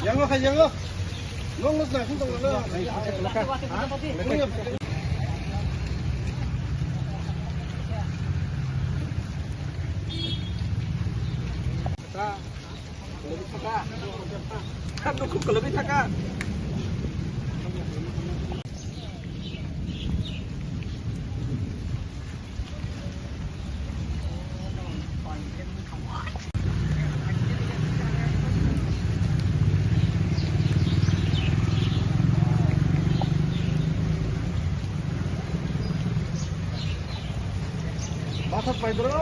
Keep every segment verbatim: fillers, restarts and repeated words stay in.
Yango kha, yango. Nong nus na, sing tong na. Bathak pai bro.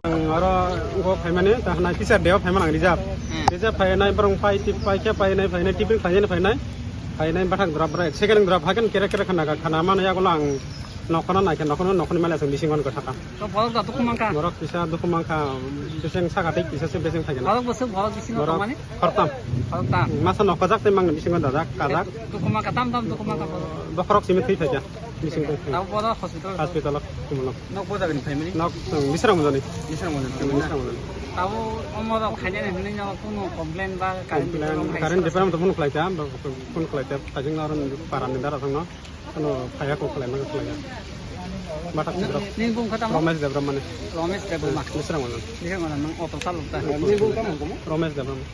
Ang oro ugo phaimani, ta hwnai teacher day o phaimani ang reserve. Hmm. Reserve phainai borok phai, tip phai khe phainai, phainai tiffin khlainani phainai. Phainai bathak drop, borok second drop haikhe kere kere khana, khana mano yagulo ang nokhorno naikhe, nokhorno, nokhorni mali aswk bising mano gotha kha. To borok da dukhu mankha. Borok kisa dukhu mankha, bising saka tei kisa se bising phaikhe na. Borok bwswk borok bisingo borok tongmani? Khortam. Khortam. Masa nokhojak tei mangni bisingo dajak, kajak. Dukhu mankha, tam tam dukhu mankha borok. Bokhorok simi thwi phaikha. Bising tong. Tabo bodo hospital. Hospital o kumulok. Nok boda gani family? Nok, um, Misrang Mujani. Misrang Mujani. Misrang Mujani. Tabo omo rok khainani hwnwi no kuno complain ba current department phone khlai ta, phone khlai ta, phajing aron para ni dara thangno. Kuno phaya ko khlai ma khlai ya. Bathak ni bung kha tamo? Romesh Debbarma ni. Romesh Debbarma. Misrang Mujani. Misrang Mujani, nang auto salok ta. Ni bung tamo? Romesh Debbarma.